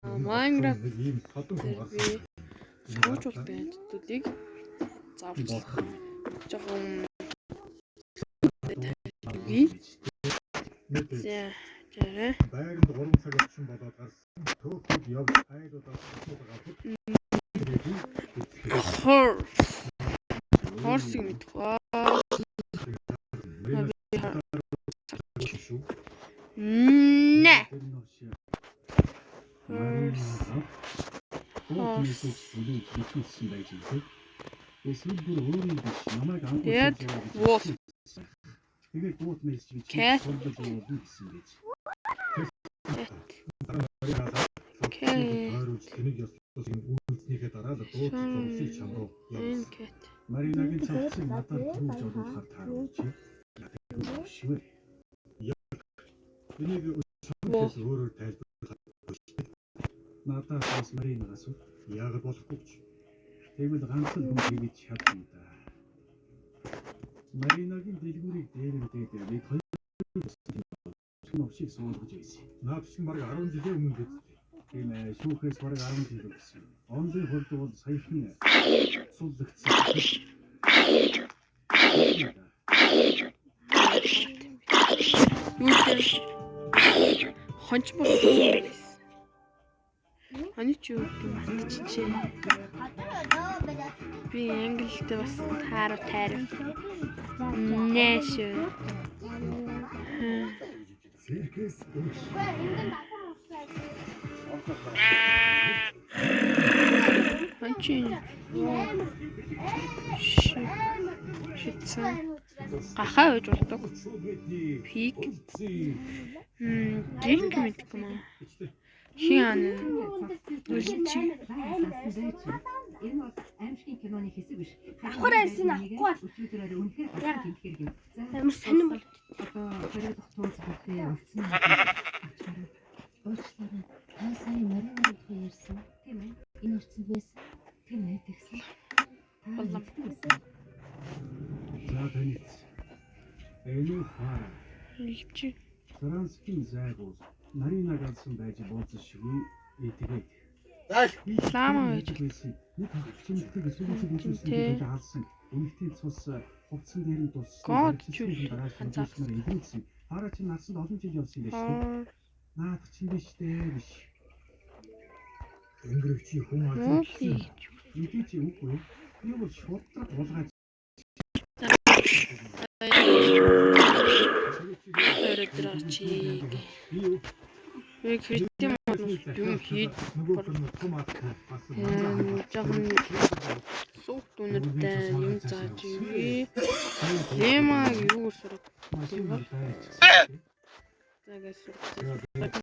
Minecraft Нэг ийм тодон хүн дээр гарсан. би сургууль зүйлийг зааварчлах жоохон үгүй. За жараа. Байранд 3 цаг орчим болоод гарсан. Төөхөд явж айлуудаас асуудаг авахд Horse. Horse-ыг мэдэх ба. Шүү. Нэ. Horse. Тэгээд wolf. Тэгээд дуут мессеж би Cat. суулгаж явуулна гэсэн байж. Cat. Cat. Тойруулж тэнэг ёслолын үйлснийхээ дараа л дууц зурсыг чам руу Энэ явуулсан. cat. Маринагийн цогцыг надад түүж оруулахар тааруулжээ. Шивэр. Энийг Wolf. өчигдөр өөрөөр тайлбарлах Надад бас Маринагаас үү? яагаад болохгүй ч. Тэгвэл ганцхан хүн тэгэж чадна да. Маринагийн дэлгүүрийг дээрэмдээд бид хоёр новшийг суулгаж байсан. Наад чинь бараг 10 жилийн өмнө биз дээ. Тийм ээ, шүүхээс бараг 10 жил өнгөрсөн. Онлын хувьд бол саяхан суллагдсан. Юу дээр хонч болсон байсан. Оны чи юу гэдэг мартчихжээ. Би англитэй бас тааруу тааруу. Нэ шүү. Циркээс өгш. Хонч шидсэн. Гахаа байж болдог. Пиг. Гинг мэдгүй юм аа. Хин ан үлчи. Энэ бол аимшигын киноны хэсэг биш. Авахар арьсыг авахгүй бол Өчигдөр үнэхээр гарсан тэмдэхэр гэв. За амар сонин бол. одоо 20 дахь зуун зүрхээ олцсон. Уучлаарай. Та сая Марина тухай ярьсан. Тийм ээ. Энэ орцонд байсан. Тийм ээ тэгсэн. Та Боллоо. мэддэг байсан. За таниц. Энэ хаа. Үлчи. Францын зайгуул Маринаг алсан байж бууцшгүй итгээд. Лама байж байсан. Нэг хавчмтдаг эсвэл үзүүлсэн Тэ. гэж алсан. Эмэгтэй цус хувцсан дээр нь туссан. God чүл ханзаарсан. Илрүүлсэн. Хараа чи нарсанд олон жил явсан байж тээ. Хоор. Наадах чинь биш дээ биш. Тэнгэрэгчи хүн Уулыг алсан. Мэдээ чи үгүй. Би бол шудраг булгаж өөрөө дээр очие. Би юу? Би кредит юм хийж Нөгөө хүн том ат бас жоохон суух дүнэртэй юм зааж өгье. Лемаг юугаар сурах машин байчихсан. загаас сурах.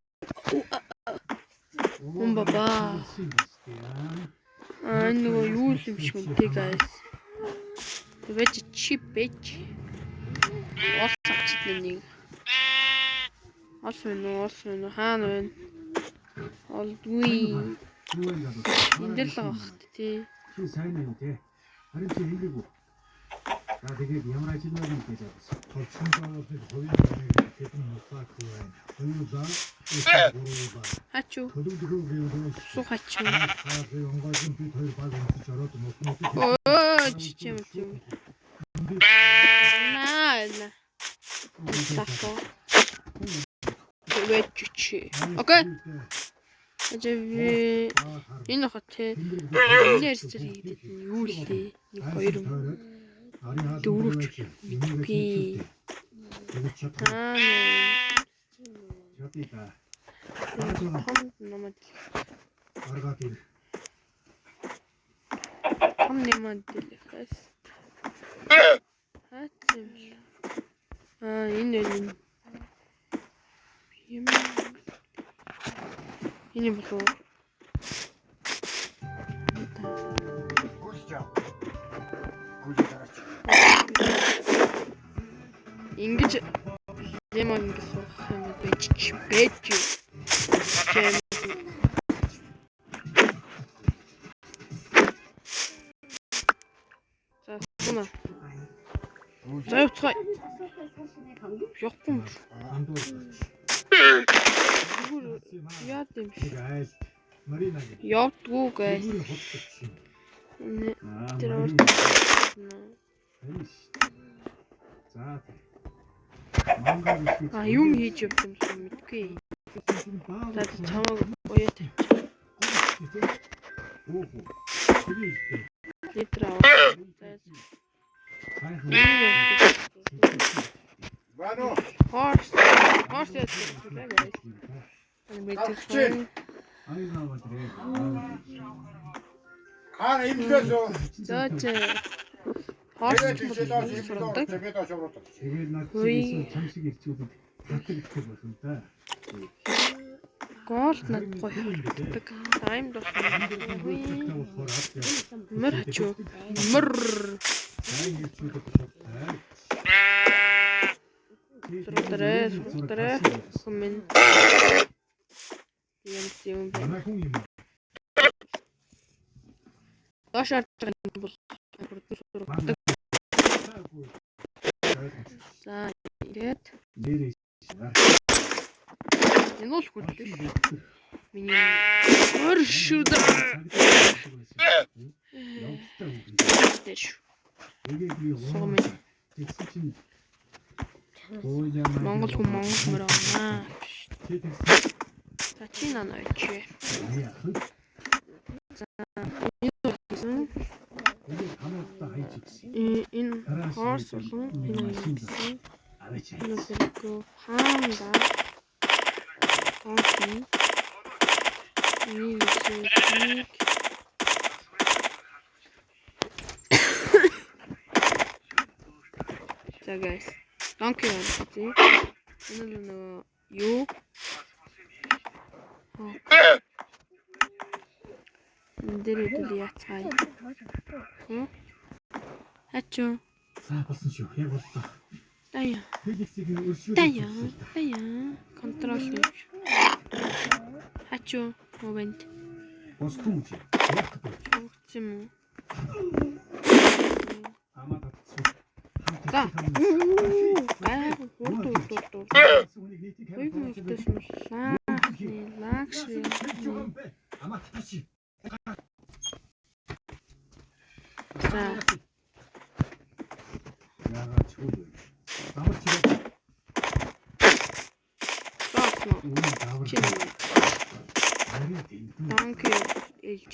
Хүн баба. Аа энэ нөгөө юу л юм шиг үнтэй guys. Тэгэж чи бэж. Ус авчихлаа нэг. Ус байна уу? Ус байна уу? Хаана байна? Олдгүй. Энд дээр л байгаа бах тий. Чи сайн юм те. Харин чи хэлээгүй. За тэгээд ямар ажил байна гэж авсан. Толчин заавал нэг хувийн байрыг хэдэн нусаак байна. Хоёулаа гуруулаа. Хачуу. Төлөвлөгөө гэвэл Суу хачуу. хаалын онгойлон бид хоёр баг өмсөж ороод нутнуудыг Өө чи чи юм чи. Наа. На. Сако. Тэгэж чи. Окей. Ажээ энэ хот те. Энэ ярьцэр хийгээд нь юу лээ? Нэг хоёр юм. Дөрөв ч мэдгүй. Аа. Чадъя да. Том намад Аргаад ир. том намад дэлгэхээс. Хаац юм л. Аа энэ энэ юм. Энэ болов уу? Ингэж лемон ингэ суух юм байж ч байж. Чем. За суна. За явцгаая. Явахгүй юм. Андуур. Зүгээр яад юм Нэг шиг. айл. Марина гэж. Явдгүү guys. Дэлгүүрийн худалдагч юм. Энэ Аа, тэр урд. Марина. Харин ш. За. Мангар биш. А юм хийж явд юм шиг мэдгүй. За чамайг уяа тавьчих. Өөх. Тэр ихтэй. Литр аваа. За. Сайхан. Байна уу? Horse. Horse яаж вэ guys? Мэдээ. Аягаа бодрээ. Хаана имлээс үү? За за. Horse Тэгээд жишээ доош сурдаг. имлээ доош уруудаг. Тэгээд над Үгүй. чиг чам шиг ирчүүдэд татдаг ихтэй болно да. Гол над гоё харагддаг. Тайм дус. Мөр хачуу. Мөр. Сайн ирчүүдэд хурдтай. Сурдарэ, сурдарэ. Хүмэн. Юм юм бэ. Манай хүн юм. Доош орж байгаа юм бол хурдан сургадаг. За ингээд Нэрээ. энэ бол хөдлөө шүү. Миний мөр шүү дээ. Явдалтай үг. Шүү. Тэгээд би Сугам минь. Тэгсэн чинь Ууяа Монгол хүн монгол мөр авнаа. Чи тэгсэн. За чи нанаа чи. Яах вэ? Энэ бол гэсэн. Тэгээд хамаатаа хайж ирсэн. Энэ хорс болон энэ хоёр гэсэн. Аваач. Энэ зэрэггүй хаанда. Окей. Нэг нэг. За guys. Donkey үзье. Энэ л нөгөө юу? Энэ дээр хэдүүл яацгаая. Хм? Хачуу. За болсон шүү. Яг боллоо. Тая. Феликсийг өршөөл. Тая. Тая. Контрол гэж. Хачуу. Момент. Босдон үгүй. Яах вэ? Өгсөн юм уу? Амаа татсан. За. Гай хурд хурд хурд. Уйг мэгтэйс нь лакшри. Амаа татчих. За. Яагаад ч үгүй. Давар чи. Зоосно. Үүн давар. Чи Нарийн дэндүү. Данки элж.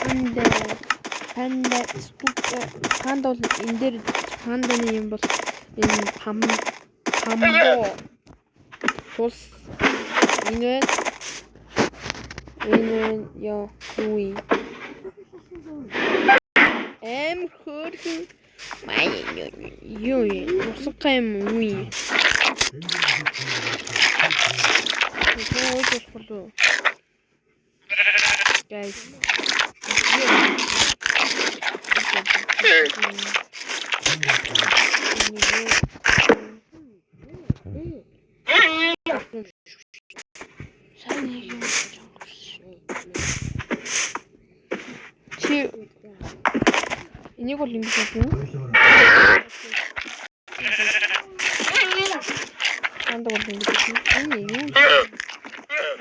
Панда панда ступ панда бол энэ дээр панданы юм бол энэ пам памбо тус энэ энэ яа юу юм эм хөрхөн май юу юм усгай юм уу юм Юу болох вэ? Guys. Сайн нэг юм чи энийг бол ингэж бодно. Панда бол ингэж бодно. Энэ юу?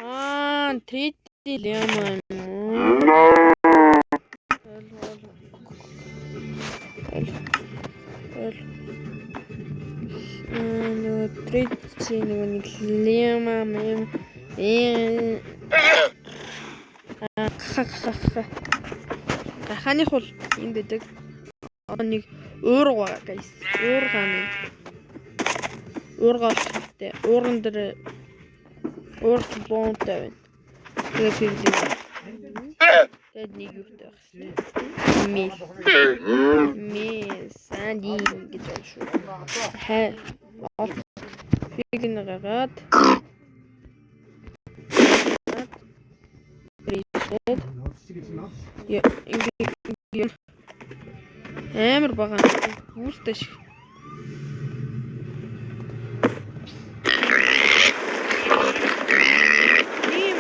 Аа, 3D lemon. Нөгөө 3D нөгөө нэг lemon юм. Ха. Гахааных бол юм байдаг. Одоо нэг уурга байгаа guys. Уурга нэг. Уурга болчихтой. Уурган дээр уурга буунтай байна. Тэгээд пивлээ. Тэгээд нэг юутай байх хэрэгтэй. Мэл. Мэл санди гэж байна шүү. Хай. Фиг нэг гаргаад. Я ингэ амар бага хүүстэй шиг. Тийм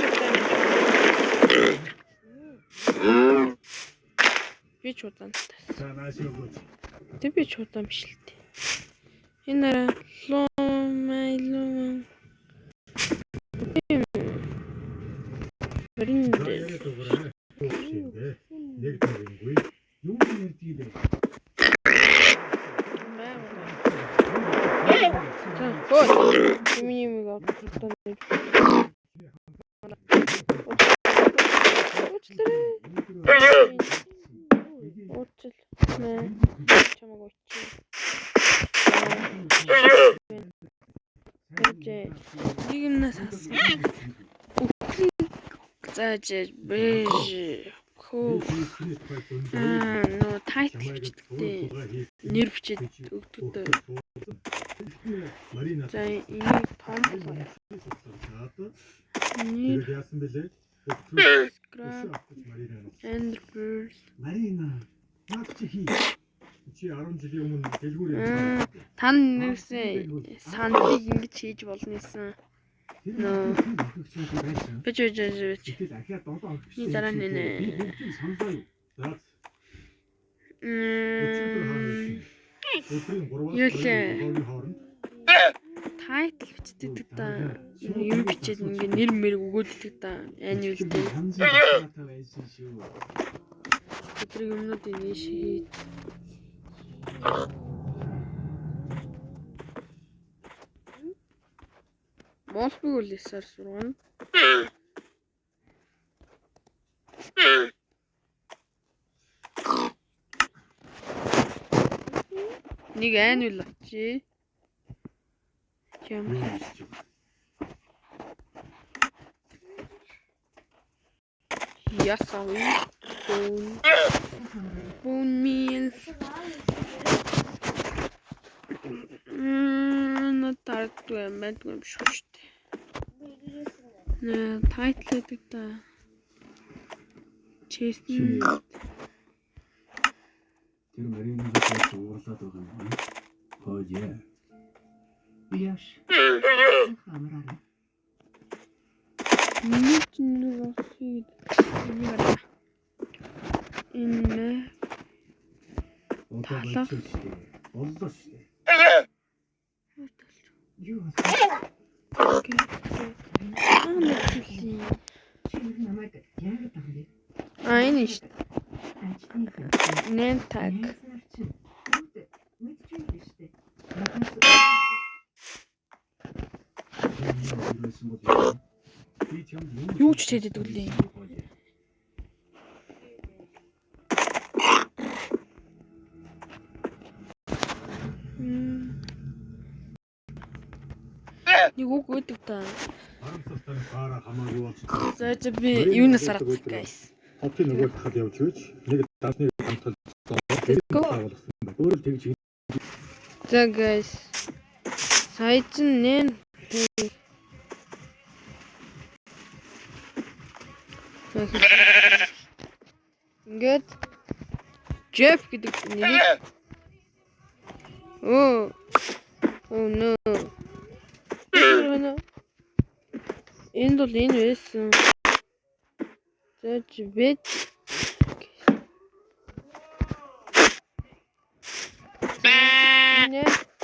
үү. Би ч удаан тас. За нааш өгөөч. Тэг би ч удаан биш л дээ. Энэ арай лумай. Морин За дээр яриа дугаараа. Юм бэ? Нэг дүнгүй. Юу ярьдгийг бэ? За, хөө. Миний юмыг авах нэг. Уучлаарай. Уучлал. Нэ. Чамаг уучи. Нэг юмнаас хассан. За бэж. Хөө. Аа, нөө title бичдэг. Нэр бичээд өгдөг дээ. Марина. За, энийг том болгоё. Нэр Тэгээд яасан бэлээ? Scrap Марина. Enderbird. Марина. Наад чи хий. Чи 10 жилийн өмнө дэлгүүр Аа, Та нэрсээ саналыг ингэж хийж болно гэсэн. Тэр Нөө. хөгжиж байсан. Бич бич бич бич. Гэтэл ахиад долоо хөгжиж. Миний дараа нэ. Би бүгдийг саналаа юу? За өчигдөр хаана Мм. байсан? Өдрийн 3-аас Юу лээ? 7-ийн хооронд Title бичдэг да. Юм бичээд ингээ нэр мэр өгөөд идэг да. Annual day. Янзын баталгаатай байсан шүү. Өдрийг юмнуудыг нийш хийж. Молбыг үл ясаар сургана. Нэг annual авчи. Ямар юу хийж байгаа? Ясаа. Bone. Bone meal. Надад тардгүй юм байдгүй юм шүү дээ. Нэ title гэдэг да. Chest Тэр Маринагаас уурлаад байгаа юм. Хөөе. Яаш. Хамраарай. Миний чинь нэг осыг энийг хараа. Энэ Одоо Талах. болчихсон шүү дээ. Боллоо шүү дээ. Юу чи ер нь намайг яагаад байгаа юм бэ? А энэ шүү. Ажлынхан. Name tag. Найз нар чинь бүгд мэдчихэв шүү дээ. Надаас Байсан бол яах вэ? Би чамд юу Юу ч хийдэг үлээ. Хөөе. Нэг үг өгдөг та. Харамсалтай нь пара хамаагүй болж За за би юунаас харах guys. хотын нөгөө талд явж байж нэг дансны хамтал Let's go. байгуулсан байна. Өөрөө л тэгж За guys. Сая чинь нэн Ингээд Jeff гэдэг нэрийг Оо. Oh no. Энд бол энэ байсан. За чи бэт. Нэ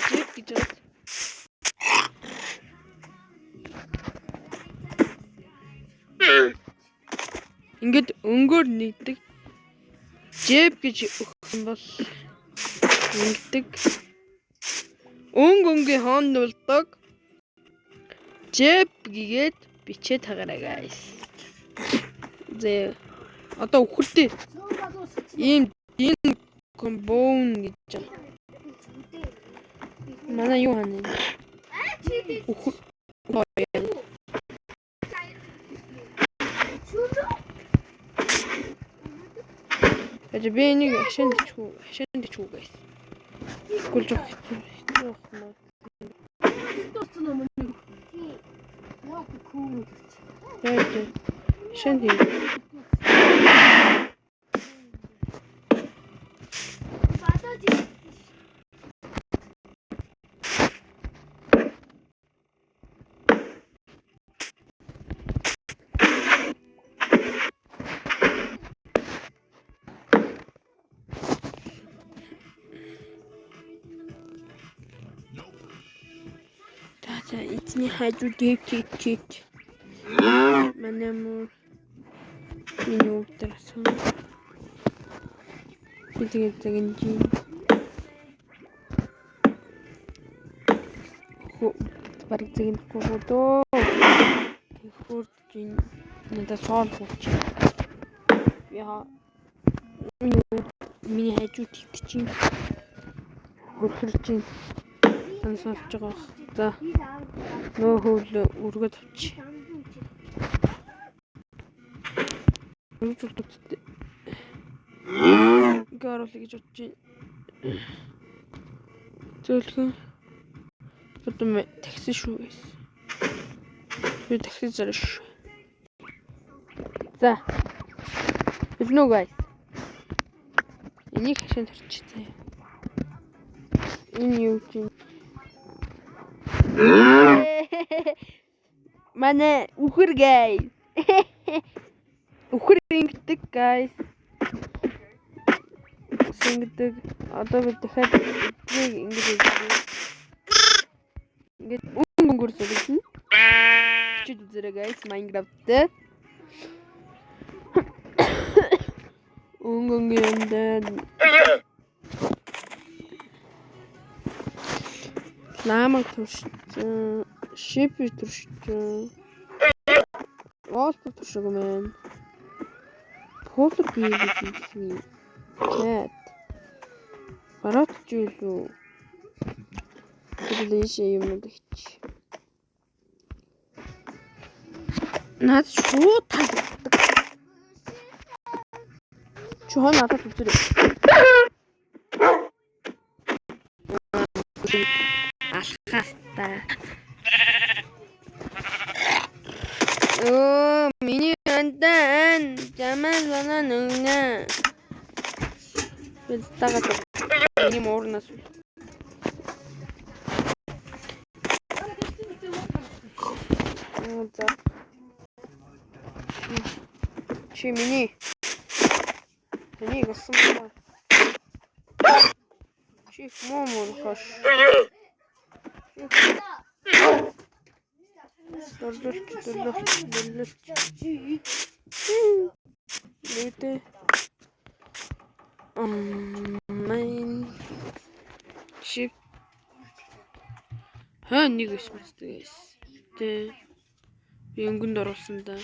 Jeff гэж байна. Ингээд өнгөөр нэгдэг. Жэб гэж өгөх юм бол ингэдэг. Өнгө өнгийн хоон болдог. Жэб гэгээд бичээд тагараа guys. Зэ одоо үхэртэй. Ийм энэ комбоун гэж байна. Манай юу хана? Үхэр. Гэж би энийг хашаанд ичихүү, хашаанд ичихүү guys. Тэгвэл жоох хэцүү хэцүү байх юм уу? Тэгээд хашаанд хий. За, эзний хажуу дэв. Манай мөр миний өвдөр асан. Би тэгээд загинж. Бараг загнахгүй дөө. Хурд надад соол хурч. Яа. Миний хажуу тэгтэж чинь. Хөрхөрж чинь. Сонсож байгаа. За. Нөө хөвл өргөд авчи. Өргөж үлдээ. Ингээ оруулъя гэж бодож байна. Зөөлхөн. Одоо такси шүү гэсэн. Би такси зарна шүү. За. Бэлнэ үү guys? Энийг хашаа төрчих заяа. Энэ юу гэж юм? Манай үхэр guys. Үхэр ингэдэг guys. Ингэдэг. Одоо би дахиад эднийг ингэж үзье. Ингээд өнгө өнгөөр зүгэлнэ. Чид үзээрэй guys Minecraft дээр. Өнгө өнгө юм дээр. Лама туршсан, шип туршсан. Уолт туршаагүй мэн. Polar bear гэж хэлсэн. Cat. Барат зүйлүү. Тэр ийшээ юм өгч. Наад шууд таалагддаг. Чи хоо надад үзээрэй. Алхаастай. Оо, миний антан жамаа санаа нүнэ. Би тагаад миний муурнаас. За. Чи миний. Миний гасан ба. Чи муу муу хош. Дурлуулч. Нүдэ. Майн. Чи хаа нэг эсмэстэй. Тэ. Би өнгөнд оруулсан да.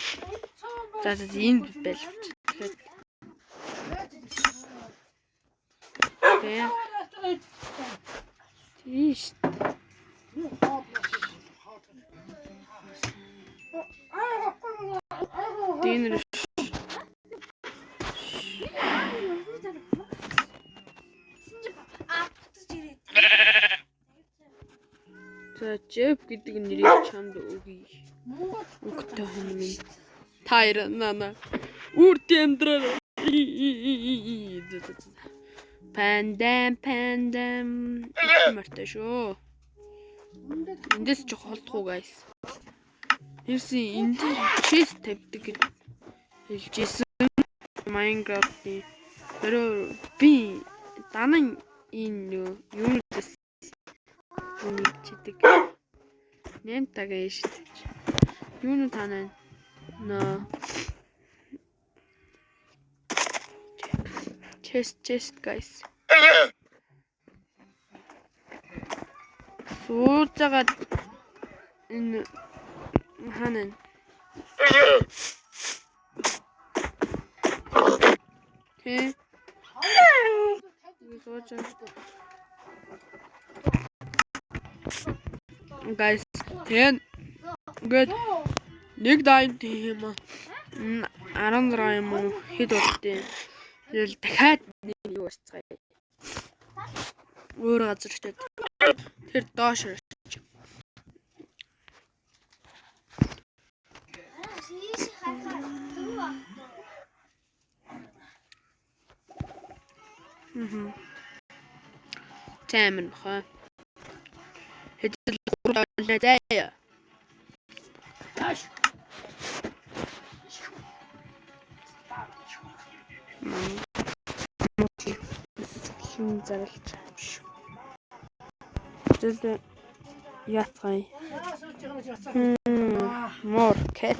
За за энд байлгач. Тэгэхээр тэ. Тийш. Динер. За Джеф гэдэг нэрийг чамд өгье. Өгтэй хүн минь. Тайр нана. Үрт амьдрал. Пандам пандам. Мартаа шүү. Эндээс ч холдох уу guys. Нэрсэн энэ дээр chest тавьдаг гэж хэлжсэн. Minecraft-ийн өөрөө би данан энэ нөө юунаас нэгчдэг. Нэмтагаа шүү дээ. Юуны танаа нөө chest guys. Сууцагаад энэ хаана Тэ. Сууцаа. Guys, тэгээд ингээд нэг дайм тийм 16 юм уу хэд болтیں۔ Тэгэл дахиад нэг юу асцгаая. Өөр газар очиод тэр доош очиж. Таймер баха. Хэдэл гурлаа заяа. Хин зарлж байгаа юм шүү. Тэгэл Яцгаая. Мор cat.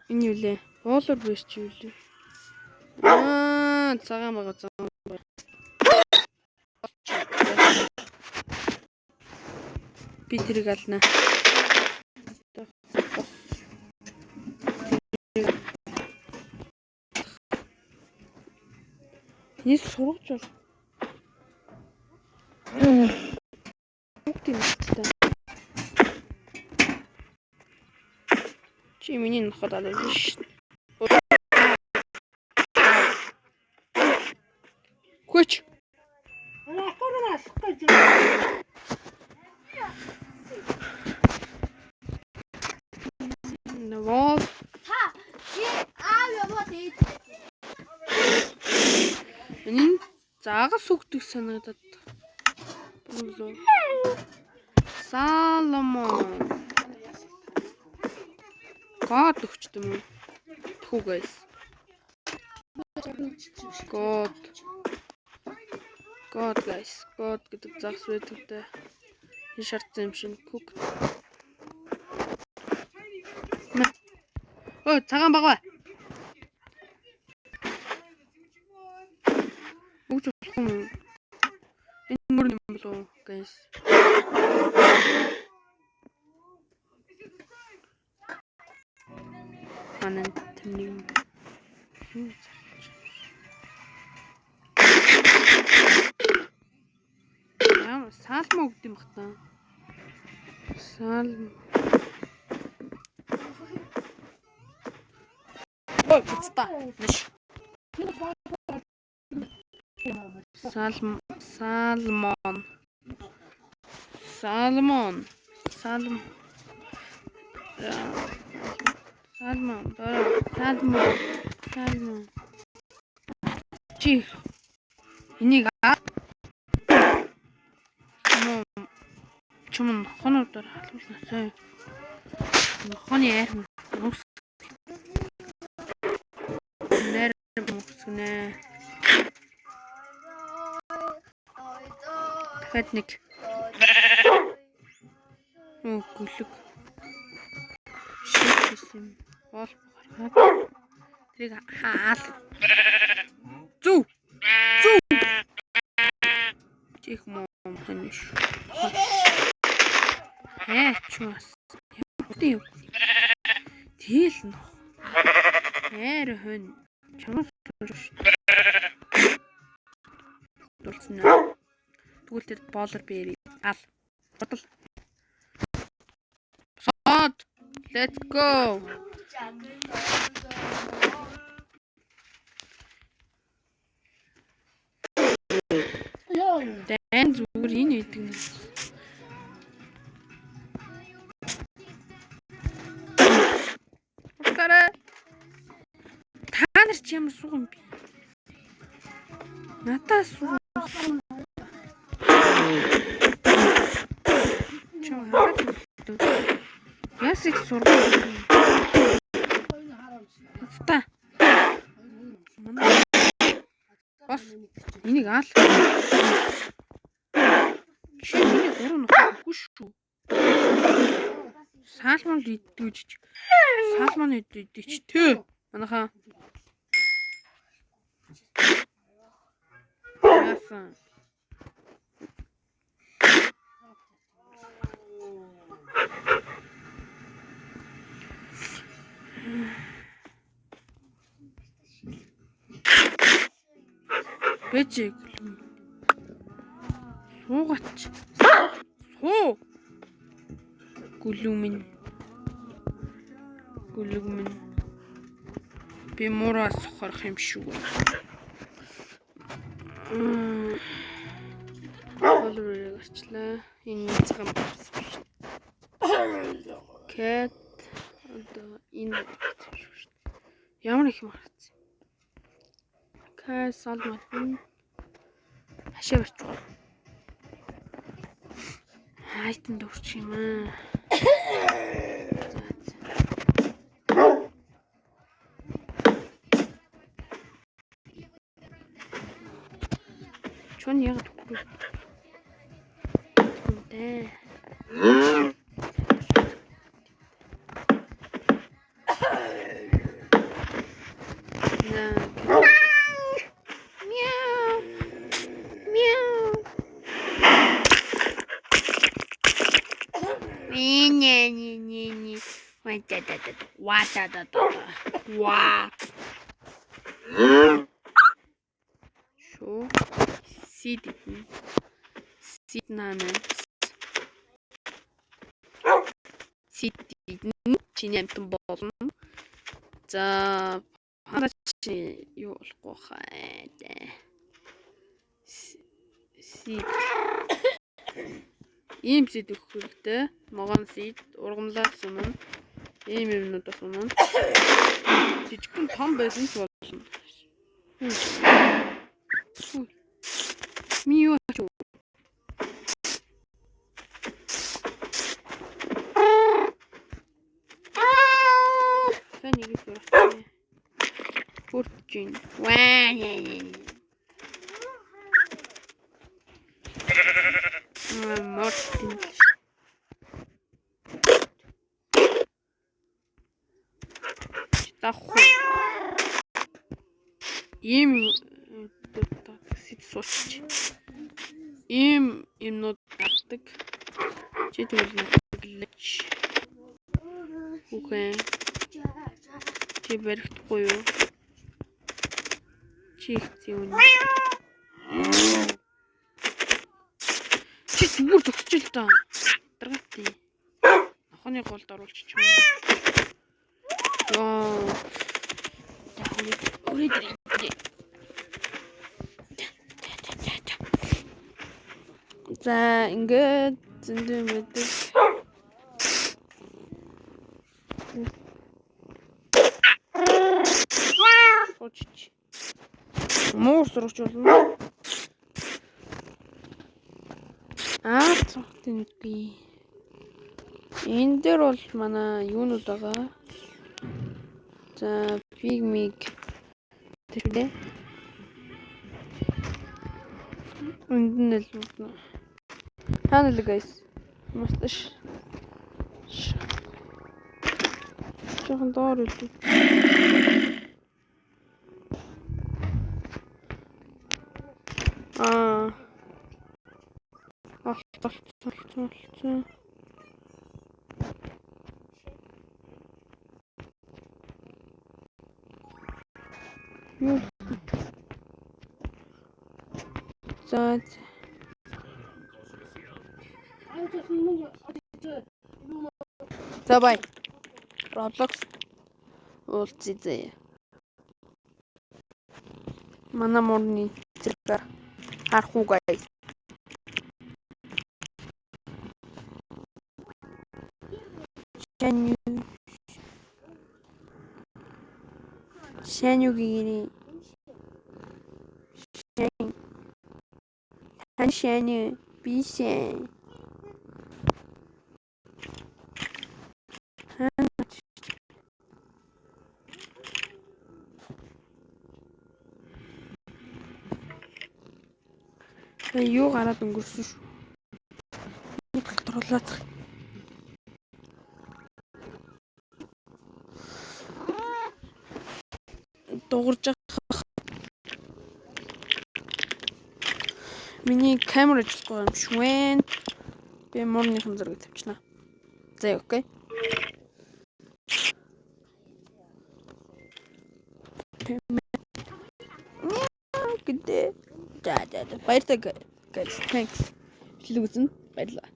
Энэ юу лээ? Уулуур биш чи юу лээ? Аа, цагаан байгаа цагаан байгаа. Би тэрийг ална. Энийг сургаж бол. Бүгд юм та. Чи миний ноход алуулна шүү. Хүч. Нөгөө Та чи аав яваад ээж. энэ загас өгдөг санагдаад. Болоо. Саломон. God өгчт юм уу? Тэхүү guys. God. God guys. God гэдэг загас байдаг дээ. Энэ шаардсан юм шиг. Cook. Ой, цагаан багваа. Өгч болохгүй юм. Энэ мөр юм болов уу, guys? Манай тэр нэг юу зарч. Яа, саалмаа өгд юм бах та. Саалм. Ой, буцта. Нэш. Салм Салмон. Салмон. Салм. Салмон. Салмон. Салмон. Чи энийг чум нохонуудаар халуулна сая. Нохоны айр нүс. Нэр мөксгнэ. Дахиад нэг. Оо гүлэг. Шийдсэн. Бол гаргаад. Тэрийг хаал. Зүв. Зүв. Чих мом ханиш. Чус. Ямар юм. Тэгэл нөх. Хайр хөн. Чамаас шүү. Дурсан. Тэгвэл тэр боолор бэрий. Ал. Бодол. Сод. Let's go. Дайн зүгээр энэ үйдэг нэ. Утаарай. Та нар чи ямар сууг юм бэ? Надаа сууг. Чам хараад яс их сургууль. Та. Бас энийг аал. Чи миний гурав нөхөхгүй шүү. Салмон л иддэг гэж. Салмон иддэг ч төө. Манайхаа. Яасан. Бэжиг. Суугач. Суу. Гүлүү минь. Гүлэг минь. Би мураа сохорох юм шүү. Боловрыг арчлаа. Энэ цагаан болсон шүү. Cat одоо энэ шүү. Ямар их юм харагдсан. Кай салмат хашаа барьчих. Айтан дурчих юм аа. Чон яг түггүй. дээ. Мяу. Мяу. Не не не не. Ва да да да. Ва да да да. Ва. Шүү. Сид идэнэ. Сид наана. Сид идэнэ. Чиний амтан болно. За ханаа чи юу болохгүй хаа. Сид. Ийм сид өгөх хэрэгтэй. Ногоон сид, ургамлаар сунна. Ийм юмнууд бас унана. Жижигхэн том байсан ч болно. Миний юу ач? Та нэг сурах. Хүрч гин. Ваа. Мортин. Таху. Ийм сэт сууч. Ийм юмнууд авдаг. Чи тэгвэл нэглэж. Үгүй. Чи баригдахгүй юу? Чи их зүүн. Чи зүгээр зогсож л даа. Даргаатыг. Нохоны голд оруулчих юм. Йоо. За өрөө өрөө. За ингээд зөндөө юм байдаг. Сууч. Муур сурч болно. Аа цогтын би. Энэ дээр бол манай юунууд байгаа. За биг миг тэшүүлээ. Энд нь л болно. Хаана л guys. Масташ. Жохон доор үлдээ. Аа. Олцсон. Юу? За. За бай. Roblox уулзъя заяа. Манай мөрний зэрэг харах уу guys. Шаню гири. Шан. Тань шаню би шан. Юу гараад өнгөрсөн шүү. Нэг труулаад. Дуурж байгаа. Миний камер ажиллахгүй юм шиг байна. Би мөрнийхэн зургийг тавьчихна. За окей. Гэдэг. За. Баяртай guys. Thanks. Бичлэг үзэн баярлалаа.